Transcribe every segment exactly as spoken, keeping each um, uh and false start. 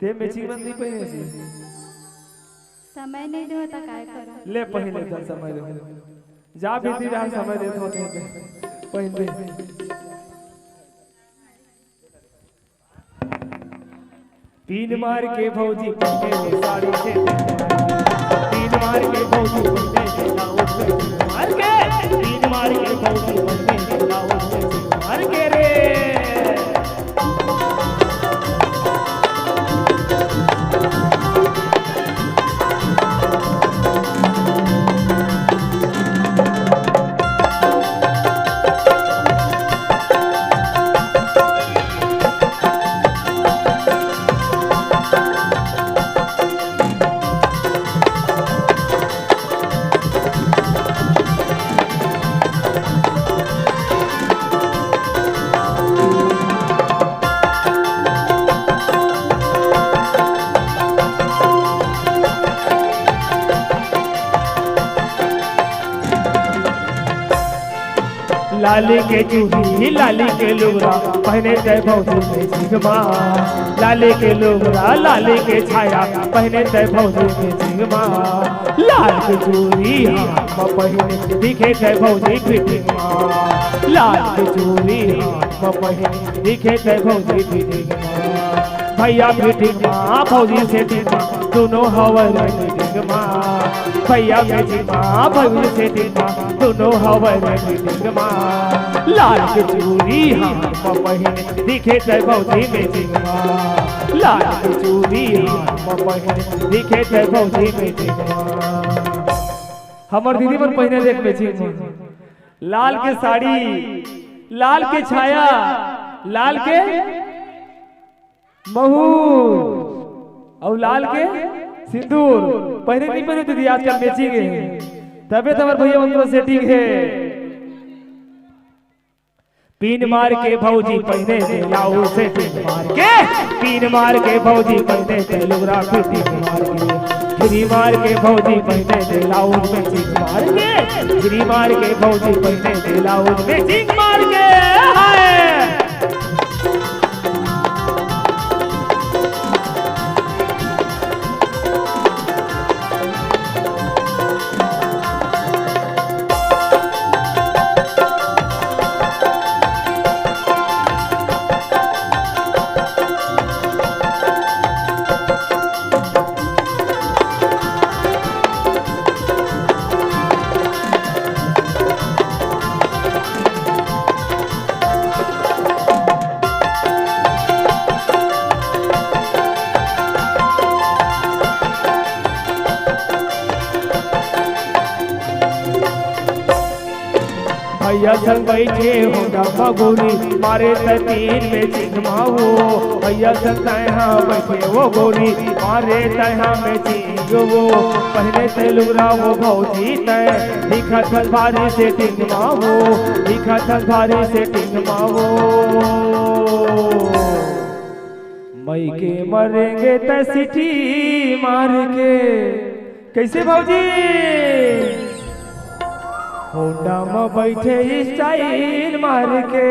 ते matching मन नहीं पहिने सी। समय नहीं दे होता, काय करो? ले पहिन ले, तन समय दे। जा भीतरी रहा, समय दे तो होते होते। पहिन ले। पिन मार के भौजी पहिने ले साड़ी से। पिन मार के भौजी पहिने ले ब्लाउज से। पिन मार के, पिन मार के भौजी पहिने ले ब्लाउज से। पिन मार के रे। लाली के चूड़ी, लाली के लुगरा, पहिने तै भौजी matching मा। लाली के लुगरा, लाली के छाया, पहिने तै भौजी matching मा। लाल के चूड़ी हाथ म पहिने, दिखे तै भौजी fitting मा। लाल के चूड़ी हाथ म पहिने, दिखे तै भौजी fitting मा। भैया fitting मा, भौजी setting मा, दुनों हवय रे fitting मा। भैया matching मा, भौजी setting मा, दुनों हवय रे fitting मा। लाल के चूड़ी हाथ म पहिने, दिखे तै भौजी matching मा। लाल के चूड़ी हाथ म पहिने, दिखे तै भौजी matching मा। हमर दीदी मन पहिने देख matching मा। लाल के साड़ी, लाल के छाया, लाल के महूर अउ लाल के सिंदूर। पहिने नहीं पहिने दीदी, आजकल matching हे, तबे तो हमर भैया मन setting हे। पिन मार के भौजी पहिने दे ब्लाउज setting मार के। पिन मार के भौजी पहिने दे लुगरा fitting मार के। घिरी मार के भौजी पहिने दे ब्लाउज matching मार के। घिरी मार के भौजी पहिने दे ब्लाउज matching मार के। हाय। भैया संग बइठे होंडा म गोरी, मारे तै पिन matching मा वो। भैया संग तैं हा बइठे वो गोरी, मारे तैं हा matching वो। पहिने तैं लुगरा वो भौजी तैं, दिखत हस भारी setting मा वो, दिखत हस भारी setting मा वो। मइके मरेंगे तैं सिटी मार के। कइसे भौजी? होंडा म बइठे style मार के,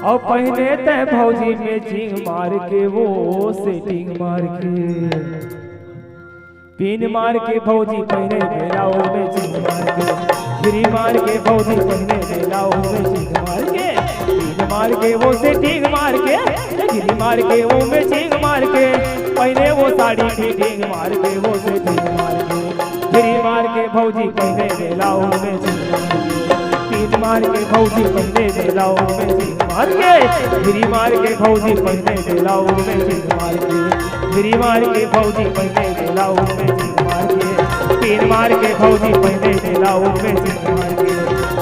अउ पहिने तैं भौजी matching मार के, वो setting मार के। पिन मार के भौजी पहिने ब्लाउज matching मार के, घिरी मार के भौजी पहिने ब्लाउज matching मार के, पिन मार के वो setting मार के, घिरी मार के वो matching मार के, पहिने वो साड़ी fitting मार के, वो setting मार के, घिरी मार के भौजी पहिने ब्लाउज matching मार के, पिन मार के भौजी पहिने ब्लाउज matching मार के, घिरी मार के भौजी पहिने ब्लाउज matching मार के। घिरी मार के भौजी पहिने ब्लाउज matching मार के, पिन मार के भौजी पहिने ब्लाउज matching मार के,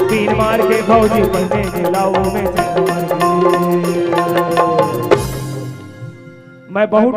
पिन मार के भौजी पहिने ब्लाउज matching मार के। मैं बहुत